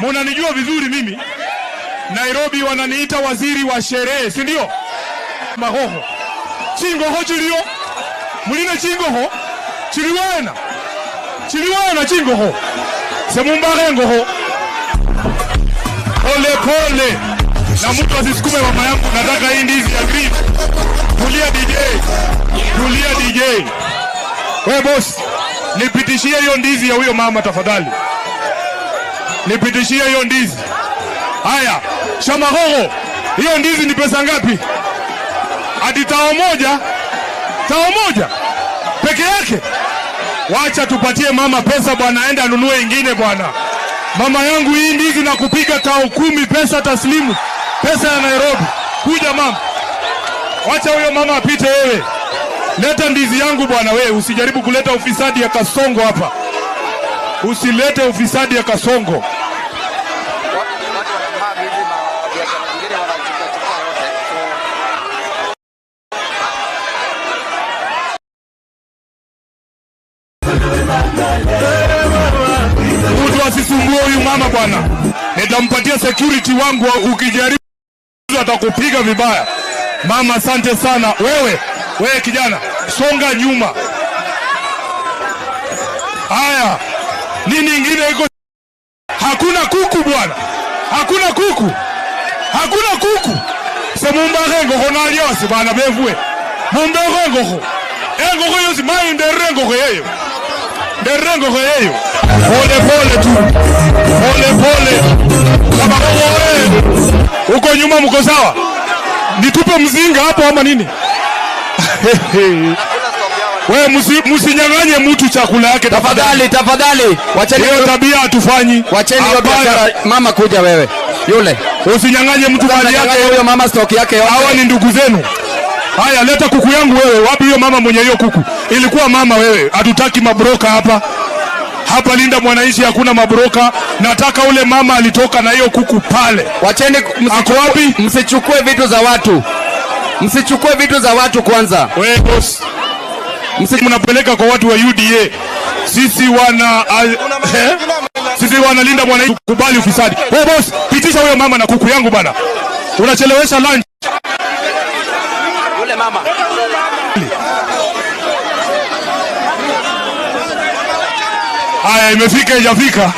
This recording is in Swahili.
Munanijua vizuri mimi. Nairobi wananiita waziri wa sherehe, si ndio? Mahoho. Chingoho chilio. Muline chingoho. Chiliwena. Chiliwena chingoho. Semumbare ngoho. Pole pole. Na mtu asisukume mama yangu, nataka hii ndizi ya green. Tulia DJ. Tulia DJ. We boss, nipitishie hiyo ndizi ya huyo mama tafadhali. Nipitishie hiyo ndizi. Haya, Shamahoho, hiyo ndizi ni pesa ngapi? Ati tao moja? Tao moja peke yake? Wacha tupatie mama pesa bwana, aende anunue ingine bwana. Mama yangu, hii ndizi na kupiga tao 10 pesa taslimu, pesa ya Nairobi. Kuja mama, wacha huyo mama apite wewe. Leta ndizi yangu bwana. Wewe usijaribu kuleta ufisadi ya Kasongo hapa, usilete ufisadi ya Kasongo. Watu wanavaa hizi mabiashara zingine wanachukua chukua yote. So Mtu asisumbue huyu mama bwana, nitampatia security wangu, ukijaribu atakupiga vibaya. Mama, asante sana. Wewe wewe kijana, songa nyuma. Haya, nini ingine iko? Hakuna kuku bwana, hakuna kuku, hakuna kuku. Semumbare ngoko naliosi bana bevwe mumbere ngoko engoko yosi mai nderre ngoko yeyo nderre ngoko yeyo. Pole pole tu, pole pole. Kama wewe huko nyuma mko sawa? Nitupe mzinga hapo ama nini? Wewe msinyang'anye mtu chakula yake tafadhali. tafadhali tafadhali, wacheni Hiyo tabia hatufanyi. wacheni hiyo Hapana. biashara. Mama kuja wewe. Yule. Usinyang'anye mtu mali Nyang'anya yake. huyo mama stock yake yote. Hawa ni ndugu zenu. Haya, leta kuku yangu wewe. Wapi hiyo mama mwenye hiyo kuku? Ilikuwa mama wewe. Hatutaki mabroka hapa. Hapa Linda Mwananchi hakuna mabroka. Nataka ule mama alitoka na hiyo kuku pale. Wacheni Ako wapi? msichukue vitu za watu. Msichukue vitu za watu kwanza. Wewe boss, mnapeleka kwa watu wa UDA. Sisi wana eh? Sisi wana Linda Mwananchi kubali ufisadi. Wewe boss, pitisha huyo mama na kuku yangu bana. Unachelewesha lunch. Yule mama. Haya, imefika ijafika.